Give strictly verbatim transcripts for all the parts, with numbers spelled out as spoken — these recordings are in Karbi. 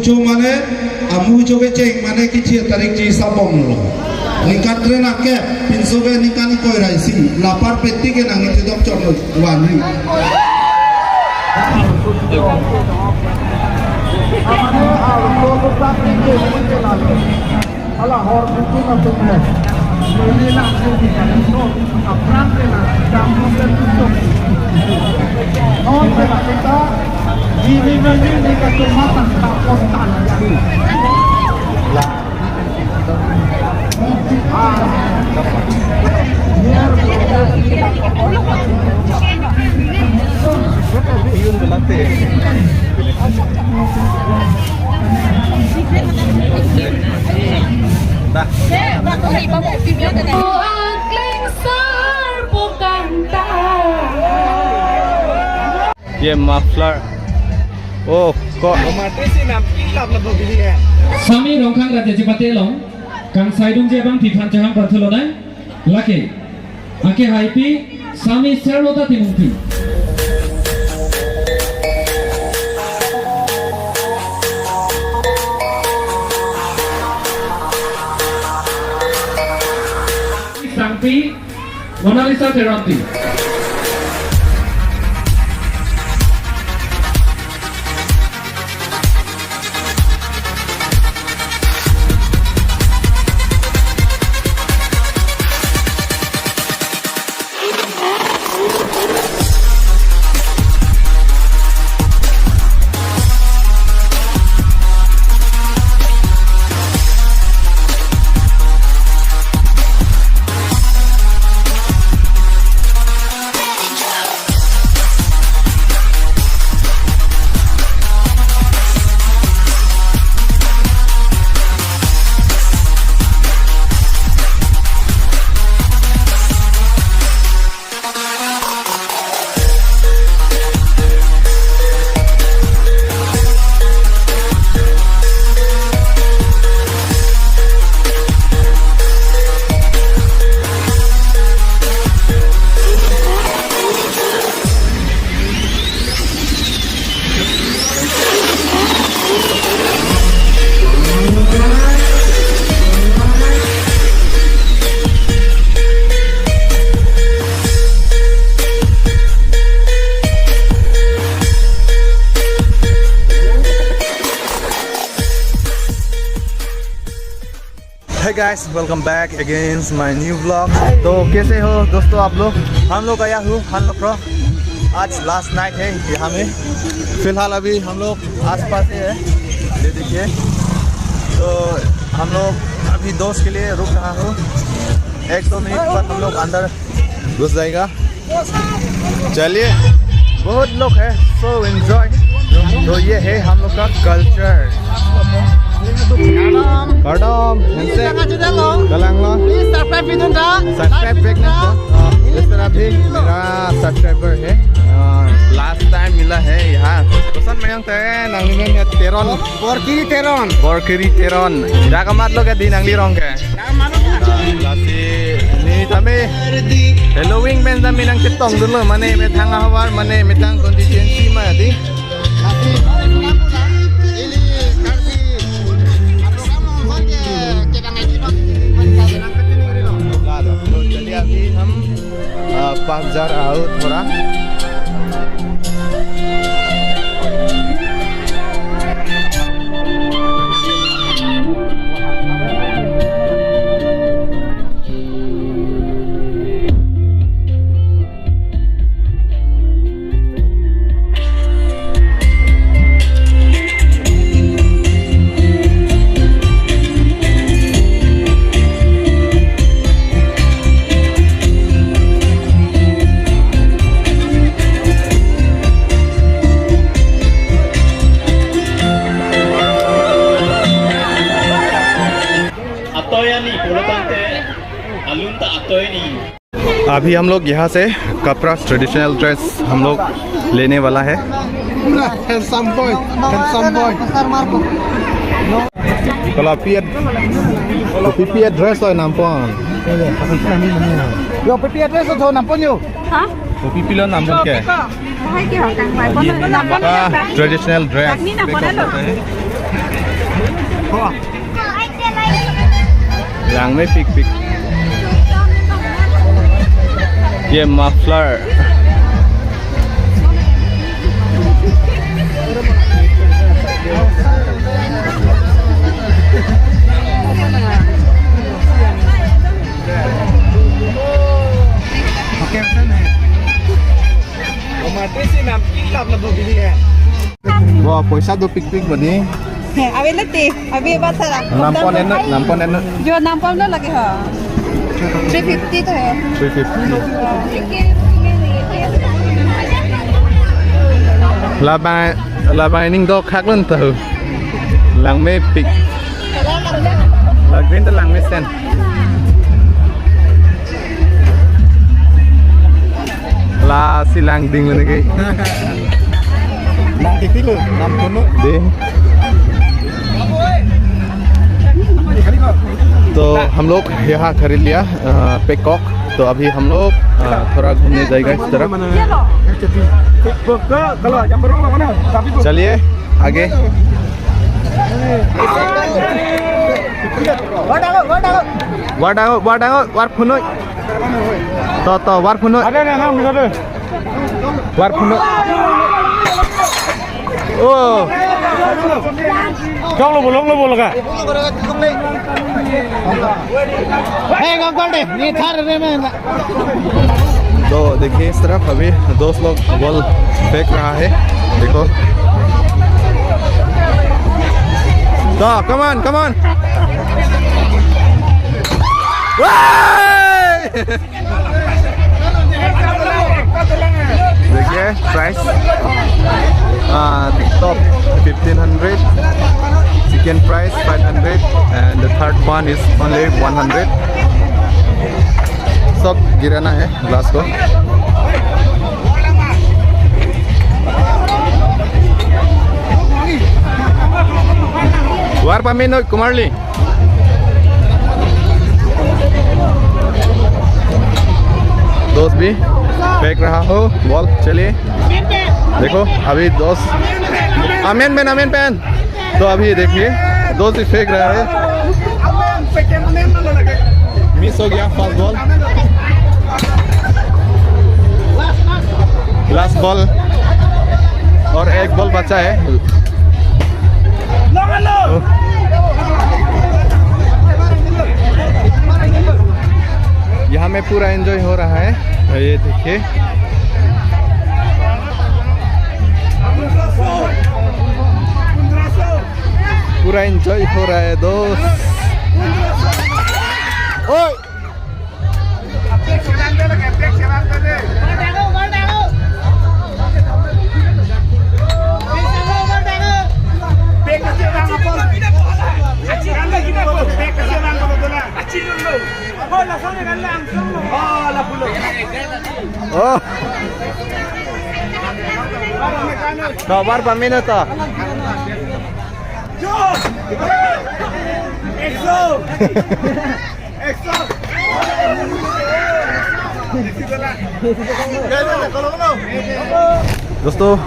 Cho mane, amu cho kecheng mane kichi tarik chi sabong lo. Ningkan tren ake, pinso ke ningkan ikoi ra isi, lapar peti ke nangji dok chon lo, vanri. Hala hor buku na tum hai. Ini langsung di kantor, apran kena, kamu tentu. Hor kena kita, ini ini ini kacamata tak kontan. Ye muffler. Oh, kok. Sami Rongkhang Raja chepate along, kangsaidungji abangpi aphan chehang prathu lonang, lake. Ake haipi, Sami Serlota Timungpi. Sangpi, Monalisa Teronpi. Hey guys, welcome back again my new vlog. तो कैसे हो दोस्तों आप लोग? हम लोग आया हूँ हम लोग को आज लास्ट नाइट है यहाँ में। फिलहाल अभी हम लोग आसपास ही है, ये देखिए। तो हम लोग अभी दोस्त के लिए रुक रहा हूँ, एक दो मिनट बाद हम लोग अंदर घुस जाएगा। चलिए, बहुत लोग है, so enjoy। तो ये है हम लोग का culture. Kardom, handshake. Kalang lo. Please subscribe pidun ta. Subscribe back na. इस तरह भी मेरा सब्सक्राइबर है। लास्ट टाइम मिला है यहाँ। Koson mayong te, nanglimen ya Teron. Borkiri Teron. Borkiri Teron. Dak amat lo ke di nanglirong ke. Lasi, ni tame Halloween pen tame nangchetong dunlo, mane methang ahavar, mane methang constituency ma di. Lalo, to jadi abhi hum, uh, pass ja raha hu thoda. Atoi ani, pulotangte alun ta atoi ni. अभी हम लोग यहाँ से कपड़ा, traditional dress हम लोग लेने वाला है। Handsome boy, handsome boy. Kalau piet, kopi piet dress oi nampon. Yo, kopi piet dress oi nampon yo. Hah? Kopi pilo nampon ke? Hai ke ho tang mai pon nampon. Ah, traditional dress. Tang ni nampon lo. Langmepikpik. Ye muffler. Bo, poisa dopikpik bani. Abhi leti, abhi baat sara. Nampon eno, nampon eno. Jo nampon lo lage ho. Three fifty to hai. Three fifty. Labang, labang ining do khak lun tahu. Langmepik. Lagrin ta langmesen. Lasi langding lo neke. Langding lo, nampon lo. Ding. तो हम लोग यहाँ खरीद लिया, अ, पेकॉक। तो अभी हम लोग, अ, थोड़ा घूमने जाएगा इस तरफ। चलिए आगे। War dang, war dang, war phunoi. To, to, war phunoi. Ada nih, nang bisa deh. War phunoi. Oh. Jong lo bolong lo bolong ka. Hey, gangkol deh. Ni thar re men. तो देखिए, इस तरफ अभी दोस्त लोग बॉल फेंक रहा है। देखो। तो, come on, come on. वाह! देखिए, prize, uh, top fifteen hundred, second prize five hundred, and the third one is only one hundred. सब गिराना है ग्लास को। War pamenoi, Kumarli. दोस्त भी फेंक रहा हो बॉल। चलिए, देखो, अभी दोस्त, amen pen, amen pen। तो अभी देखिए, दोस्त भी फेंक रहा है। Miss हो गया first ball। Last ball और एक बॉल बचा है। यहाँ में पूरा एंजॉय हो रहा है, ये देखिए। पूरा एंजॉय हो रहा है दोस्त। ओए। Oh. Kabar pamina ta. दोस्तों,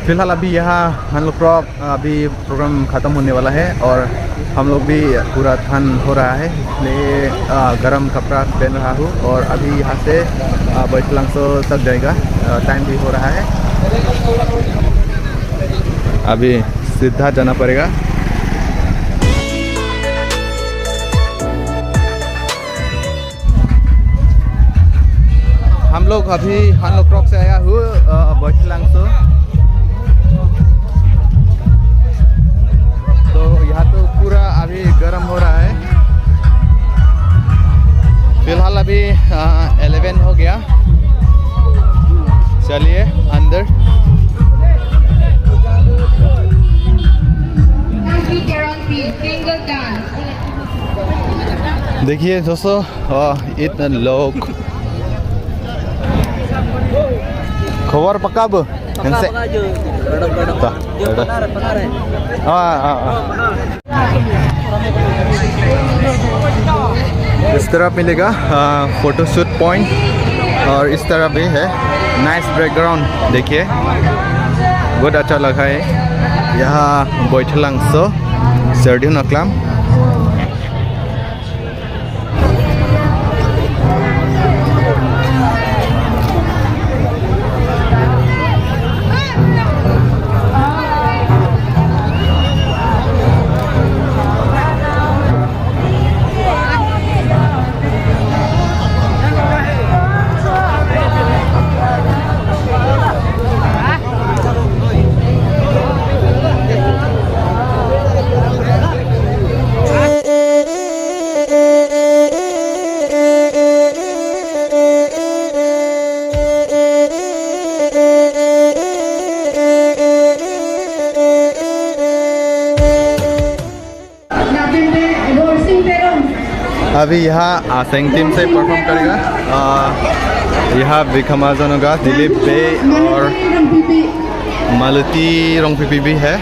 फिलहाल अभी यहाँ हम लोग प्रॉप अभी प्रोग्राम खत्म होने वाला है और हम लोग भी पूरा ठंड हो रहा है, इसलिए, अ, गरम कपड़ा पहन रहा हूँ और अभी यहाँ से, अ, बैतलांगसो तक जाएगा। अ, टाइम भी हो रहा है, अभी सीधा जाना पड़ेगा। हम लोग अभी हनलोक रॉक से आया हूँ, अ, बैतलांगसो। तो यहाँ तो पूरा अभी गर्म हो रहा है। फिलहाल अभी, अ, इलेवन हो गया। चलिए अंदर। देखिए दोस्तों, अ, इतना लोग। खबर पक्का ब? पक्का, पक्का जो। ता, जो पक्का है, पक्का है। हाँ, हाँ, हाँ। इस तरफ मिलेगा, अ, फोटोशूट पॉइंट और इस तरफ भी है। नाइस बैकग्राउंड देखिए, बहुत अच्छा लगा है यहाँ बैतलांगसो। Serdi hon aklam. अभी यहाँ आसैंग टीम से परफॉर्म करेगा। आ, यहाँ बिखम महाजन होगा, दिलीप बे और मालती रोंगपीपी भी है।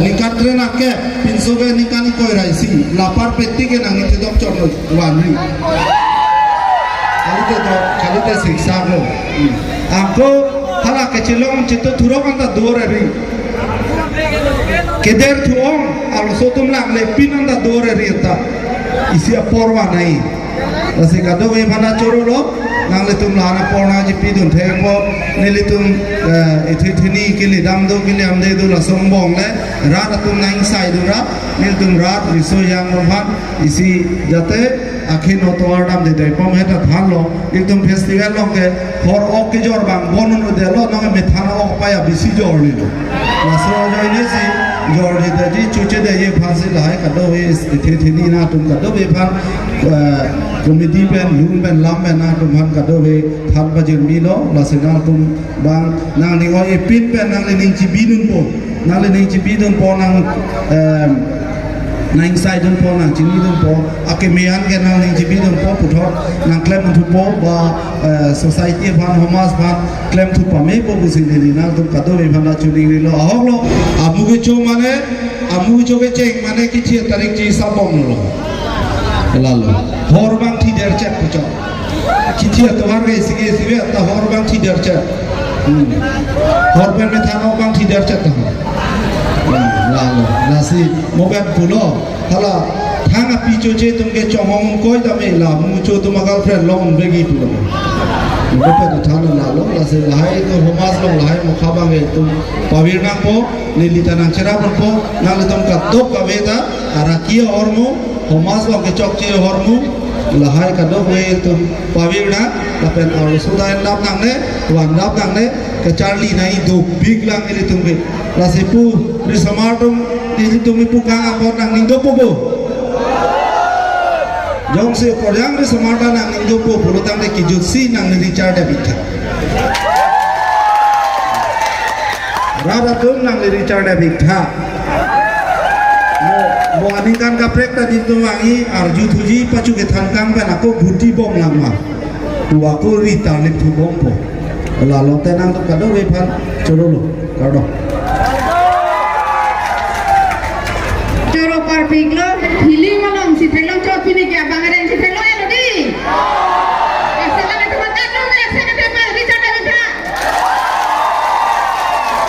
Ningkan three nangke, pinso ke ningkan ingkoi ra isi, lapar peti ke nangning thedok chot lo, vanri. Kalite do, kalite siksa ko. Hmm. Ako, hala kechelong chito thurok anta do-ri. Keder thu-ong, arloso atum langle pin anta do-ri ta. Isi apor vanai. Lasi kadokave aphan ta choro lo, nanglitum la-an apor nangchipidun thekpo, nelitum, eh, ithi thini kili dam do, kili amde do, laso angbong le, rat atum nang-ingsaidun ra, nelitum rat riso yang aphan, isi jate, akhin oto ardam de dai pom heta thanlo, nelitum festival along ke, hor ok kejor bang, bon un de lo, nang methan ok paya bisi jorlilo. Laso ajoine si, jorji daji, chuche daji, aphan si lahai kadokave, ithi thini nangtum kadokave aphan, eh, committee pen, lun pen, lam pen nangtum aphan kadokave than pajirmi lo, lasi nangtum bang, nangning oi epin pen, nanglining chibidunpo, nanglining chibidunpo, nang, eh, nang-ingsaidunpo, nangchinidunpo, akeme an ke nangning chibidunpo, puthot nangklem thupo, ba, eh, society aphan, homaj aphan, klem thu pamepo pusi neli nangtum kadokave aphan ta choningrilo, ahok lo, amu kecho mane, amu kecho kecheng mane kithi atarik chi sabong lo. Lalo. Hor bang thi der chek puchot. Kithi atovar ke isi ke isi ve ta hor bang thi der chek. Hmm. Hor pen methan ok bang thi der chek ta. Hmm. Lalo. Lasi mo pen pulo. Hala, thang api choche atum ke chonghong koi ta me la, mucho atum a-girlfriend long un begi pulo. Mucho atum than lalo, lasi lahai atum homaj along lahai mokha bang atum pavir nangpo, neli ta nangcherap nangpo, nanglitum kadokave ta, araki ahormu, homaj along kechokche ahormu, lahai kadokave atum pavir nang, lapen arloso ta endap nangne, vandap nangne, kacharli nai dopik lang ilitum ke. Lasi pu, risomar atum, ilitum ipu kang apot nangning dopo bo. Jongsi korjang risomar ta nangning dopo, pulo tangte kijutsi nangning richard de biktha. Rat atum nangning richard de biktha. Mo, mo aningkan kaprek ta nelitum vangji, arju thuji, pachu kethan kang pen ako bhuti bom langma. Pu ako ri tarlip thu bompo. Lalo te nangtum kadokave aphan choro lo, kardom. Choro parpik lo, hili malong si theklong chot pini ke abang areng si theklong ya lo di. Asal ada teman kandung ya, saya kata Pak Richard Alita.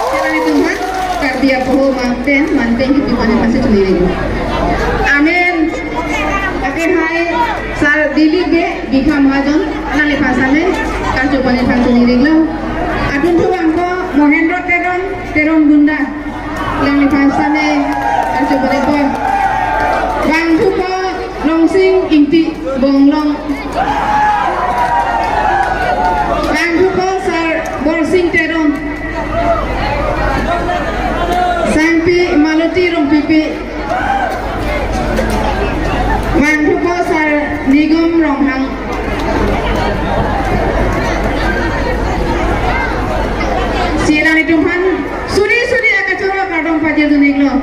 Sekarang itu mah, Karbi apoho manten, manten kipi panen masih sendiri. Amin. Oke, hai, sir Dilip Bey, Bikha Mahajon, nangliphan same, kachopon iphan choningri lo. Adun thu vangpo Mohendro Teron, Teron Gunda, nangliphan same, kachopon ipo. Vangthupo Longsing Ingti, Bonglong. Vangthupo sir Borsing Teron. Sangpi Maloti Rongpipi. Vangthupo sir Nigom Ronghang. Si nanglitum aphan suri suri akachoro kardom pajir dun-ik lo.